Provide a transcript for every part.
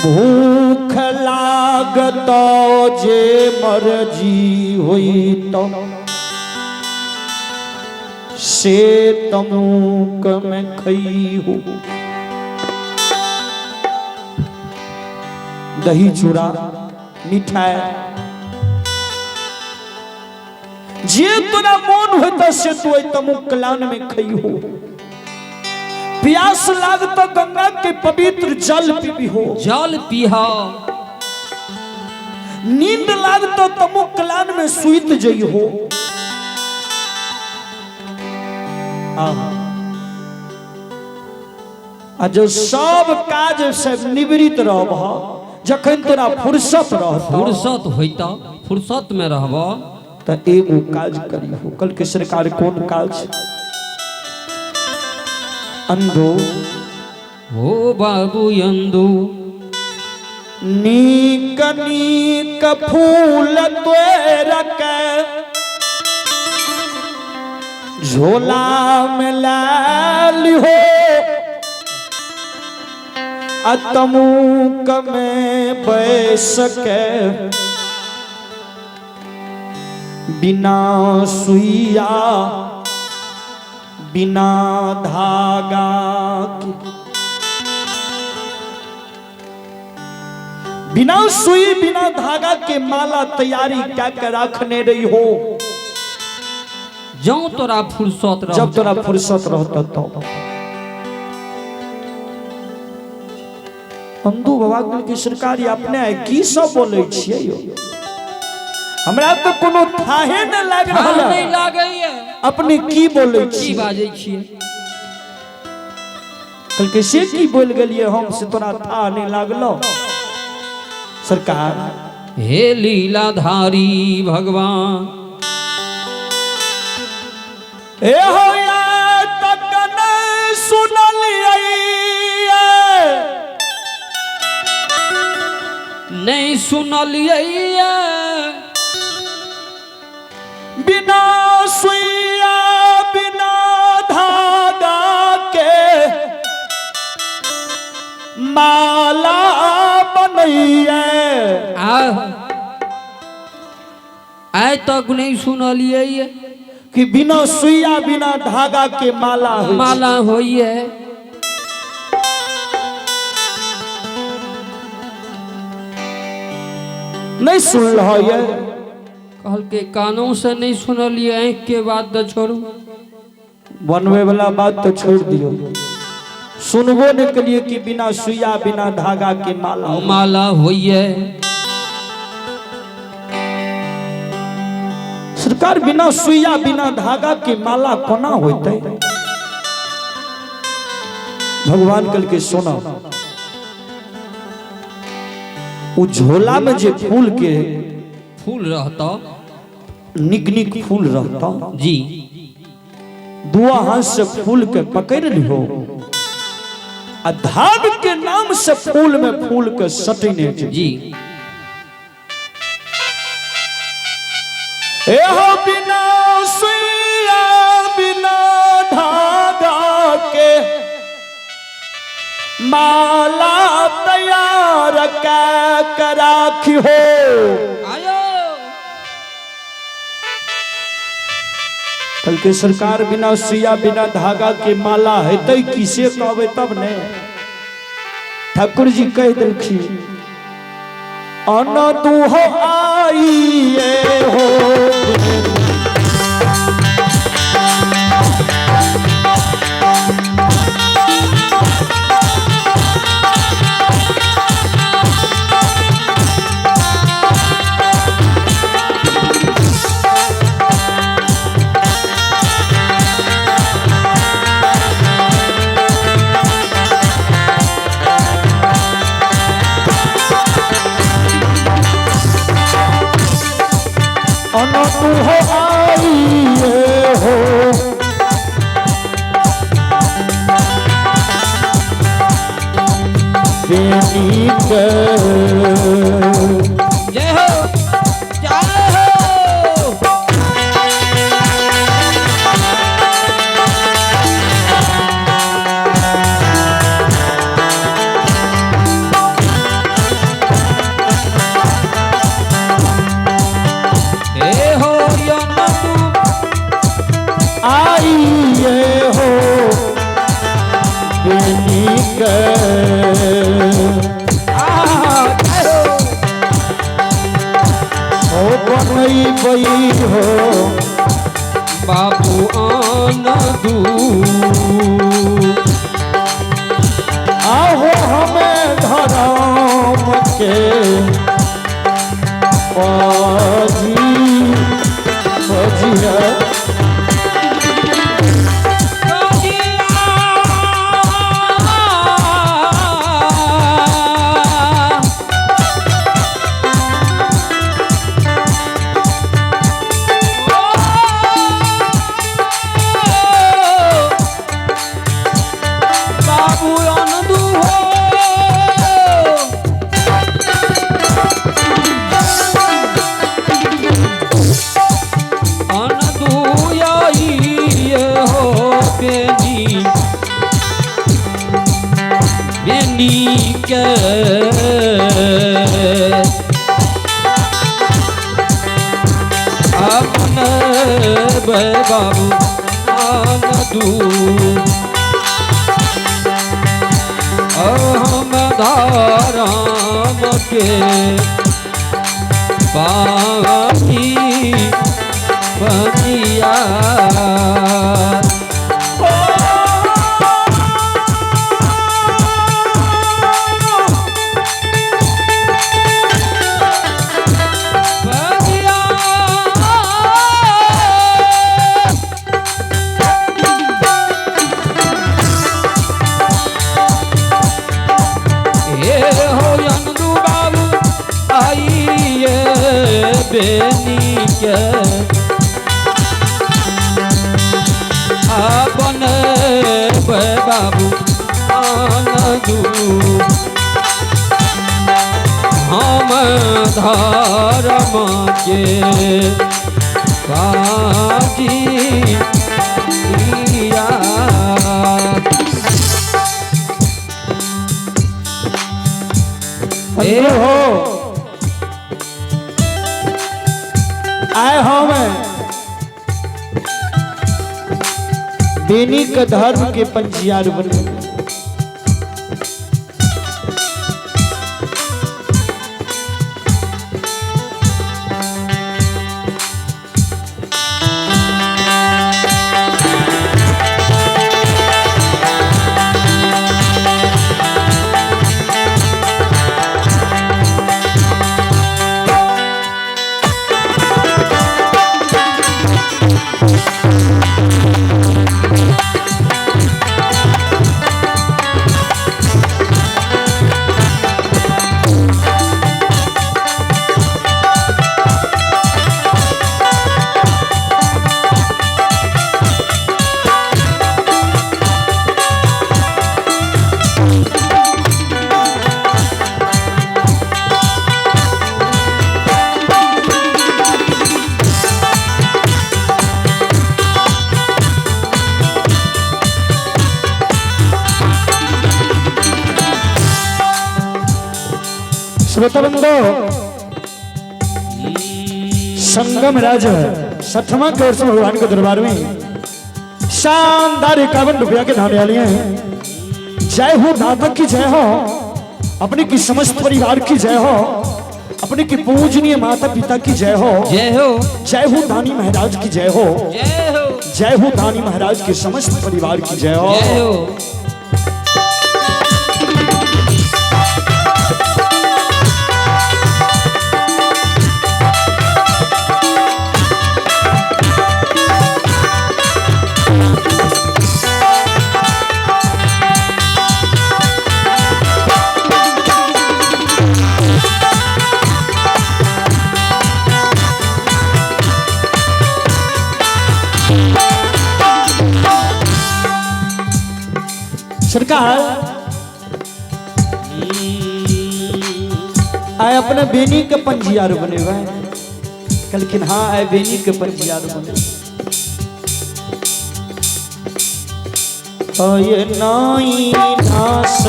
भूख लागत जे मर्जी होई तो से तमुक में खई हो। दही चूड़ा मिठाई जे तोरा मन होता से तू तमुक कलान में खई हो। प्यास लागत गंगा के पवित्र जल पीबी हो, जल पीह। नींद लागत तमुक कलान में सुइत जई हो। आ जो सब काज से निवृत्त रहब, जखन तोरा फुर्सत रहत, फुर्सत होइता, फुर्सत में रहब, त एगो काज करी हो। कल के सरकार कोन काज? अंधो हो बाबू अंधो, नीक नीक फूल तोड़ के झोला में लाल हो, अतमुक में बैस के बिना सुइया बिना धागा के, बिना सुई बिना धागा के माला तैयारी क्या के रखने रही हो। जौ तोरा फुर्सत रह, जब तोरा फुर्सत रहता तो। अंधू बाबा के सरकार अपने की सब बोले छियै यौ? हमरा तो कोनो थाहे न लाग रहल थाह नहीं लागैया। अपने की बोले की छियै? बाजै छियै? कहलकै से की बोल गेलियै हम से तोरा था नहीं लागलो सरकार? हे लीलाधारी भगवान, ए हो या तक नहीं सुनलियै, नहीं सुनलियै, बिना सुइया बिना धागा के माला बनैया। आइ तक नहीं सुनलियै कि बिना सुइया बिना धागा के माला होइ छै। माला होइए। नहीं सुन रहा ये? कहलकै कानों से नहीं सुनलियै, आँखि के बात तऽ छोड़ू। बनवे वाला बात तो छोड़ दियो, सुनबो नहीं के लिए कि बिना सुइया बिना धागा के माला हो। माला होइए। सरकार बिना सुइया बिना धागा के माला कोना होते? भगवान कल के सोना उ झोला में जे फूल के फूल रहता, निक निक फूल रहता जी, दुआ हाथ से फूल के पकड़ लिहो आ धाग के नाम से फूल में फूल के सटने जी। जी। ए हो बिना सुइया बिना धागा के माला तैयार के राखी हो। आयो। कल के सरकार बिना सुइया बिना धागा के माला हेतै किसे कहबै तब ने? ठाकुर जी कह देलखिन अन दुहो आइए हो। अन दुहो आइए हो। बेनी के जय हो, जय हो। आई हो बाबू आन दू आहो हमें धर्म के बाजी बजिया। बाबू अनदू हो अनदू आई हो बेनी बेनी के अपन बाबू अनदू हम धाराम के पानी बजिया। बजिया। हे हो अनदू बाबू आइए बेनी के अपन बाबू आनदू हम धर्म के बाजी या। ए हो आए हम बेनी के धर्म के पंजियार बने। श्रोता बंधो, संगम राज सठवा के ओर से भगवान के दरबार में शानदार 51 रुपया के धाने वाले हैं। जय हो दाता की जय हो, अपने की समस्त परिवार की जय हो, अपने की पूजनीय माता पिता की जय हो, जय हो, जय हो दानी महाराज की जय हो, जय हो, जय हो दानी महाराज के समस्त परिवार की जय हो, जय हो। सरकार आए अपने बेनी के पंजियार बने हुए, कलकिन हाँ आए बेनी के पंजियार बने। ये नाई नास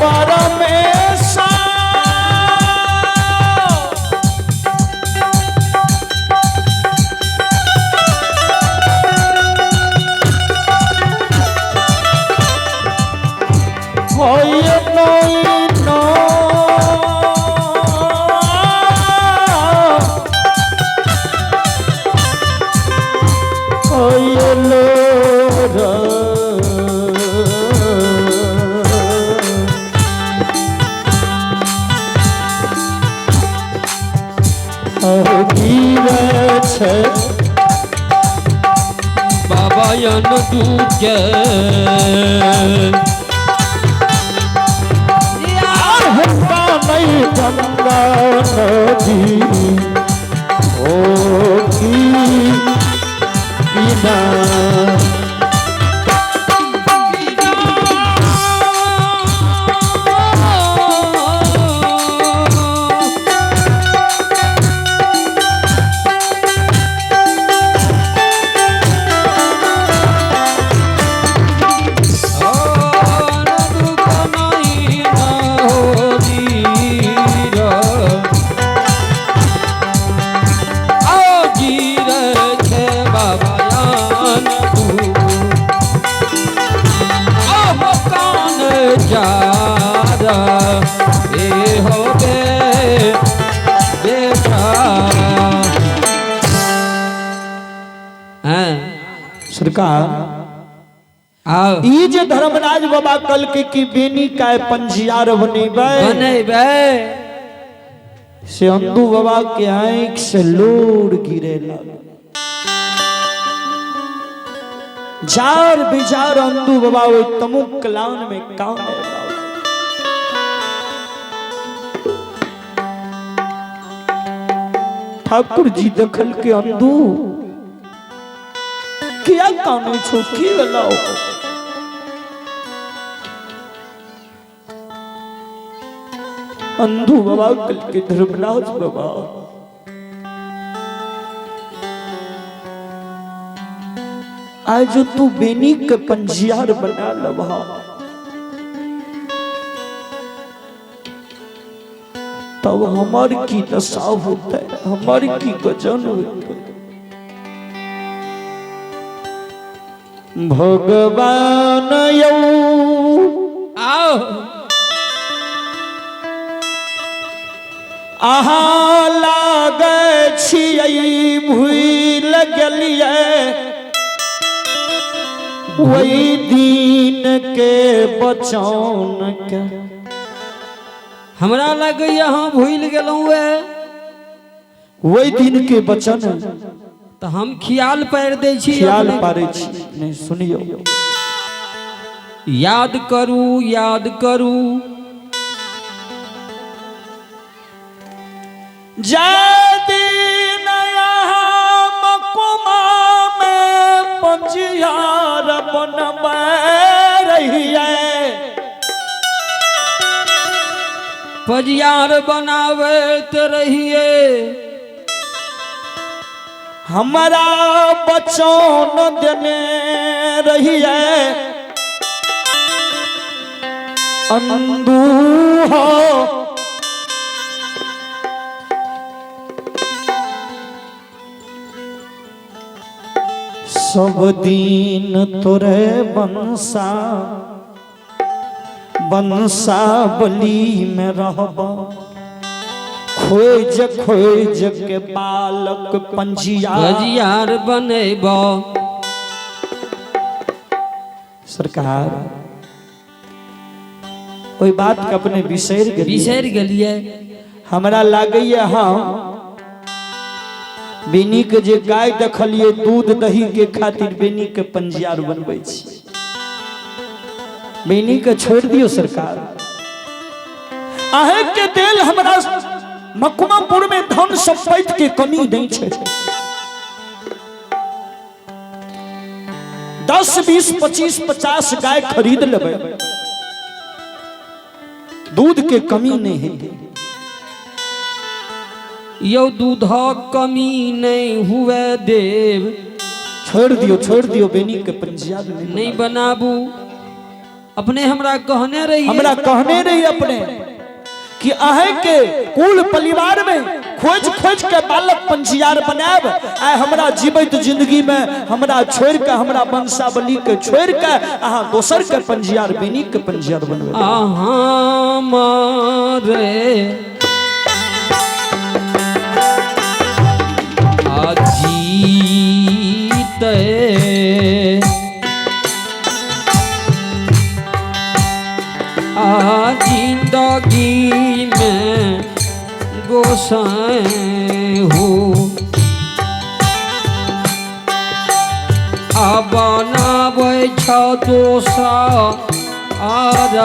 परमेश्वर गिरे छै बाबा अनदू के। आर हुनका नहीं गंगा नदी हो की बिना। सरकार, आओ। ई जे धर्मराज बाबा कल के की बेनी काय पंजियार बनेबै बनेबै से अंदू बाबा के आंख से लोर गिरे लागल। जार बिजार अंदू बाबा ओहि तमुक कलान में काने लागल। ठाकुर जी देखल के अंदू किया काने छो, की भेलौ? अंधू बाबा कल के धर्मराज बाबा, आज जो तू बेनी के पंजियार बना लबा तब हमार की दशा होते, हमार की गजन होते। भगवान यौ आओ। अहाँ लागै छियै भूल गेलियै ओहि दिन के बचौन के। हमरा लगैया अहाँ भूलि गेलहुँ वे। ओहि दिन के बचन तऽ हम खियाल पारि दै छी। ख्याल अपने। पारै छी नहि, सुनियौ। याद करू, याद करू। जय दिन अहाँ मकुमा में पंजियार बनबै रहियै, पजियार बनाबैत रहिए, हमरा बचौन देने रहियै अंदू हो सब दिन तोरे बंसा बंसावली में रहब, खोज खोज के बालक पंजिया पजियार बनेब। सरकार, ओहि बात के अपने बिसरि गेलियै। बिसरि गेलियै। हमरा लागैया हम बेनी के जे गाय देखलियै दूध दही के खातिर बेनी के पंजियार बनबै छी। बेनी के छोड़ दियौ सरकार। अहें के देल हमरा मकुमापुर में धन संपत्ति के कमी नहीं छै। 10 20 25 50 गाय खरीद लेबै, दूध के कमी नहीं हेतै। यौ दूधक कमी नहीं हुए देव। छोड़ दियो, छोड़ दियो, बेनी के पंजिया नहीं बनाबू। अपने हमरा कहने रही, हमरा कहने रही अपने कि अहें के कुल परिवार में खोज खोज के बालक पंजियार बनायब। आइ हमरा जीवित जिंदगी में हमरा छोड़ के, हमरा वंशावली के छोड़ के अहाँ दोसर के पंजियार बेनी के पंजियार बनबै। अहाँ मारे आ जीते आ जिंदगी में गोसाई हो आ बनाबै छ दोसा आर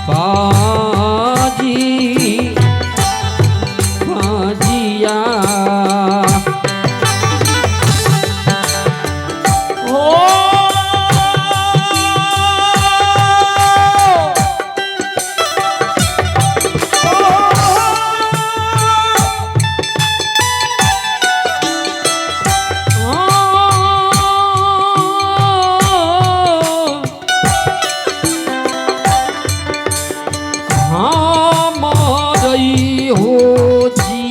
पाजी पाजिया। ओ हो जी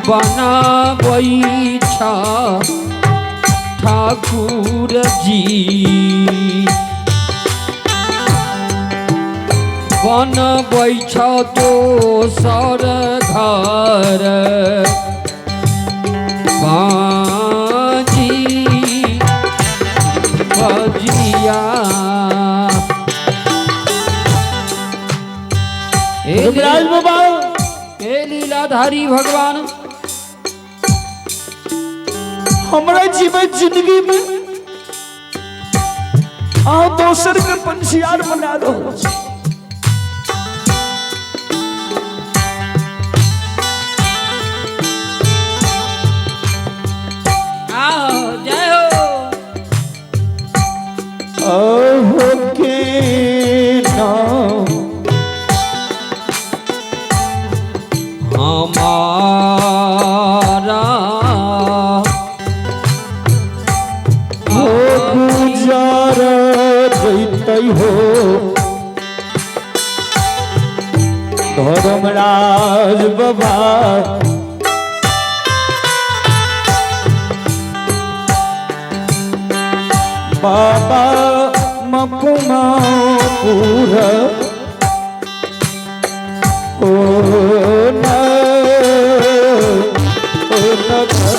बनाबै छ ठाकुर जी बनबै छ दोसर घर बाजी बजिया। धर्मराज बाबा हे लीलाधारी भगवान, हमरा जीवन जिंदगी में अहाँ दोसर के पंछियार बना रहल छी। आओ जय हो। अहो के नाम हमारा हो गुजर जैतै हो धर्मराज बाबा। बाबा मकुमापुर ओ न ओ नगर।